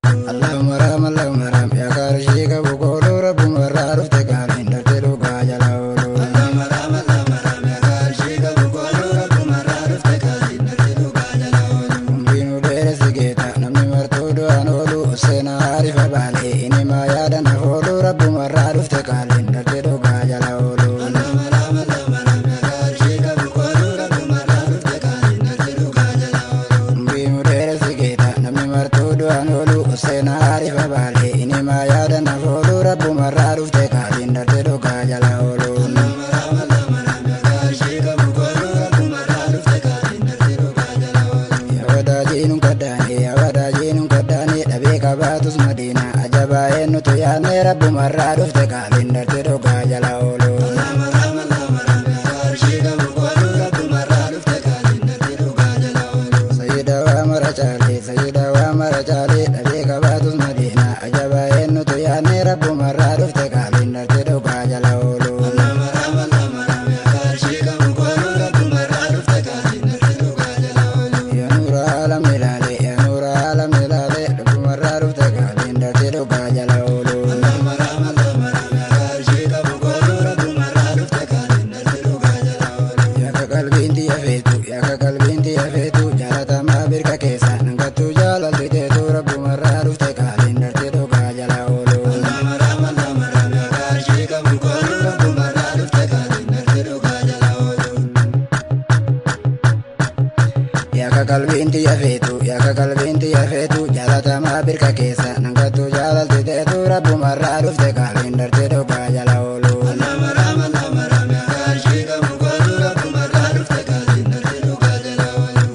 Allahumma raam Allahumma raam yaa qarshii qabu kooluu rabbumarraa dhufte qaaliin dhaltee dhugaa jala oolu. Allahumma raam Allahumma raam yaa qarshii qabu kooluu rabbumarraa dhufte qaaliin dhaltee dhugaa jala oolu. Umriinuu dheeressi geeta namni martuu du'aan oolu seenaa arifa baalee inni maa yaada naaf oolu rabbumarraa dhufte qaaliin dhaltee dhugaa jala oolu. Allahumma raam Allahumma raam yaa qarshii qabu kooluu rabbumarraa dhufte qaaliin dhaltee dhugaa jala oolu. Umriinuu dheeressi geeta namni martuu du'aan oolu seenaa arifa baalee inni maa yaada naaf oolu rabbumarraa dhufte qaaliin dhaltee dhugaa jala oolu. Allahumma raam Allahumma raam yaa qarshii qabu kooluu rabbumarraa dhufte qaaliin dhaltee dhugaa jala oolu. Yawadaajiin kaddaane yawadaajiin kaddaane dhabee qabaatus madiina ajabaa eenyutu yaadne rabbumarraa dhufte qaaliin dhaltee dhugaa jala oolu. Allahumma raam Allahumma raam yaa qarshii qabu kooluu rabbumarraa dhufte qaaliin dhaltee dhugaa jala oolu. Sayyida waa mara caalee sayyida waa mara caalee dhabee qabaatus madiina ajabaa eenyutu yaadne rabbumarraa dhufte qaaliin dhaltee dhugaa jala oolu. Allahumma raam Allahumma raam yaa qarshii qabu kooluu rabbumarraa dhufte qaaliin dhaltee dhugaa jala oolu. Yaa nuura alam ilaalee yaa nuura alam ilaalee rabbumarraa dhufte qaaliin dhaltee dhugaa jala oolu. Allahumma raam Allahumma raam yaa qarshii qabu kooluu rabbumarraa dhufte qaaliin dhaltee dhugaa jala oolu. Yaaka qalbiin xiyya feetu yaaka qalbiin xiyya feetu jaalatamaa birka keessa nangattuu jaalalti teetu rabbumarraa dhufte qaaliin dhaltee dhugaa jala oolu. Allahumma raam Allahumma raam yaa qarshii qabu kooluu rabbumarraa dhufte qaaliin dhaltee dhugaa jala oolu. Yaaka qalbiin xiyya feetu yaaka qalbiin xiyya feetu jaalatamaa birka keessa nangattuu jaalalti teetu rabbumarraa dhufte qaaliin dhaltee dhugaa jala oolu. Allahumma raam Allahumma raam yaa qarshii qabu kooluu rabbumarraa dhufte qaaliin dhaltee dhugaa jala oolu.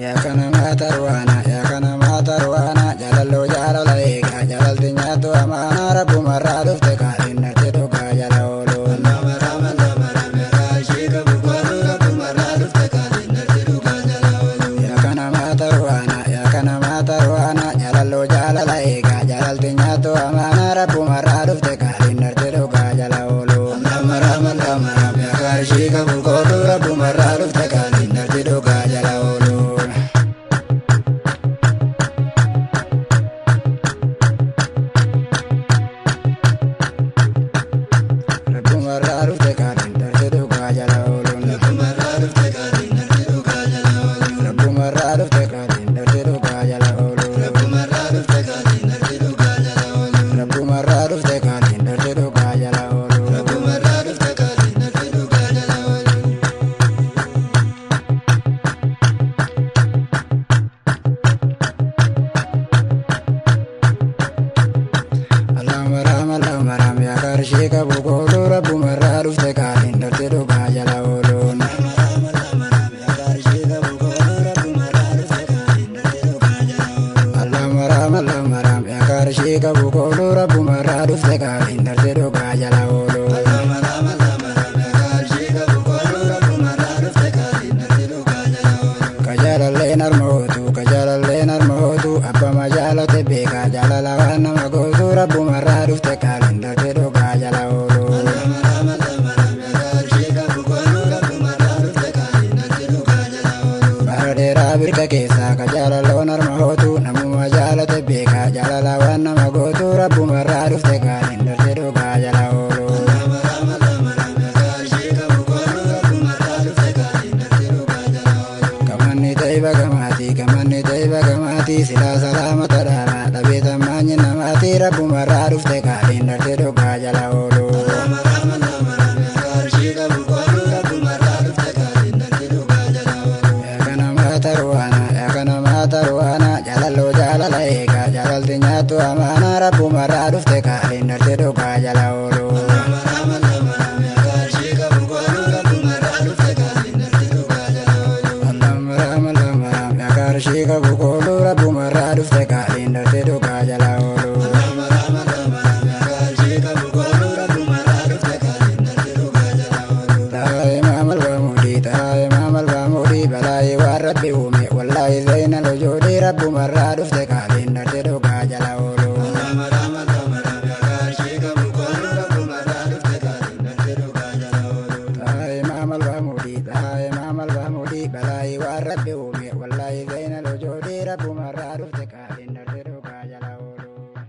Yaaka namaa tarwaana yaaka namaa tarwaana jaalalloo jaalala eegaa jaalalti nyaattu amaana rabbumarraa dhufte qaaliin dhaltee dhugaa jala oolu. Allahumma raam Allahumma raam yaa qarshii qabu kooluu rabbumarraa dhufte qaaliin dhaltee dhugaa jala oolu. Yaaka namaa tarwaana yaaka namaa tarwaana jaalalloo jaalala eegaa jaalalti nyaattu amaana rabbumarraa dhufte qaaliin dhaltee dhugaa jala oolu. Allahumma raam Allahumma raam yaa qarshii qabu kooluu rabbumarraa dhufte qaaliin dhaltee dhugaa jala oolu. Rabbumarraa dhufte qaaliin dhaltee dhugaa jala oolu. Rabbumarraa dhufte qaaliin dhaltee dhugaa jala oolu. Rabbumarraa dhufte qaaliin dhaltee dhugaa jala oolu. Rabbumarraa dhufte qaaliin dhaltee dhugaa jala oolu. Rabbumarraa dhufte qaaliin dhaltee dhugaa jala oolu. Rabbumarraa dhufte qaaliin dhaltee dhugaa jala oolu. Allahumma raam Allahumma raam yaa qarshii qabu kooluu rabbumarraa dhufte qaaliin dhaltee dhugaa jala oolu. Allahumma raam Allahumma raam yaa qarshii qabu kooluu rabbumarraa dhufte qaaliin dhaltee dhugaa jala oolu. Allahumma raam Allahumma raam yaa qarshii qabu kooluu rabbumarraa dhufte qaaliin dhaltee dhugaa jala oolu. Allahumma raam Allahumma raam yaa qarshii qabu kooluu rabbumarraa dhufte qaaliin dhaltee dhugaa jala oolu. Ka jaalalleen harma hootu ka jaalalleen harma hootu abbama jaalate beekaa jaalala waan nama gootu rabbumarraa dhufte qaaliin dhaltee dhugaa jala oolu. Allahumma raam Allahumma raam yaa qarshii qabu kooluu rabbumarraa dhufte qaaliin dhaltee dhugaa jala oolu. Bara dheeraa birka keessaa ka jaalalloon harma hootu namuma jaalate beekaa jaalala waan nama gootu rabbumarraa dhufte qaaliin dhaltee dhugaa jala oolu. Allahumma raam Allahumma raam yaa qarshii qabu kooluu rabbumarraa dhufte qaaliin dhaltee dhugaa jala oolu. Kamanni taayiba gamaatii kamanni taayiba gamaatii silaa salaamata dhaabaa dhabee tammaanyi namaatii rabbumarraa dhufte qaaliin dhaltee dhugaa jala oolu. Allahumma raam Allahumma raam yaa qarshii qabu kooluu rabbumarraa dhufte qaaliin dhaltee dhugaa jala oolu. Yaaka namaa tarwaana yaaka namaa tarwaana jaalalloo jaalala eegaa jaalalti nyaattu amaana rabbumarraa dhufte qaaliin dhaltee dhugaa jala oolu. Allahumma raam Allahumma raam yaa qarshii qabu kooluu rabbumarraa dhufte qaaliin dhaltee dhugaa jala oolu. Allahumma raam Allahumma raam yaa qarshii qabu kooluu rabbumarraa dhufte qaaliin dhaltee dhugaa jala oolu. Allahumma raam Allahumma raam yaa qarshii qabu kooluu rabbumarraa dhufte qaaliin dhaltee dhugaa jala oolu. Taa'ee maamal baamudii taa'ee maamal baamudii balaayee waan rabbi uume wallaahi zayna lojoodii rabbumarraa dhufte qaaliin dhaltee dhugaa jala oolu. Allahumma raam Allahumma raam yaa qarshii qabu kooluu rabbumarraa dhufte qaaliin dhaltee dhugaa jala oolu. Taa'ee maamal baamudii taa'ee maamal baamudii. Balaayii waan rabbi uume wallaahi zainal wujuudi rabbumarraa.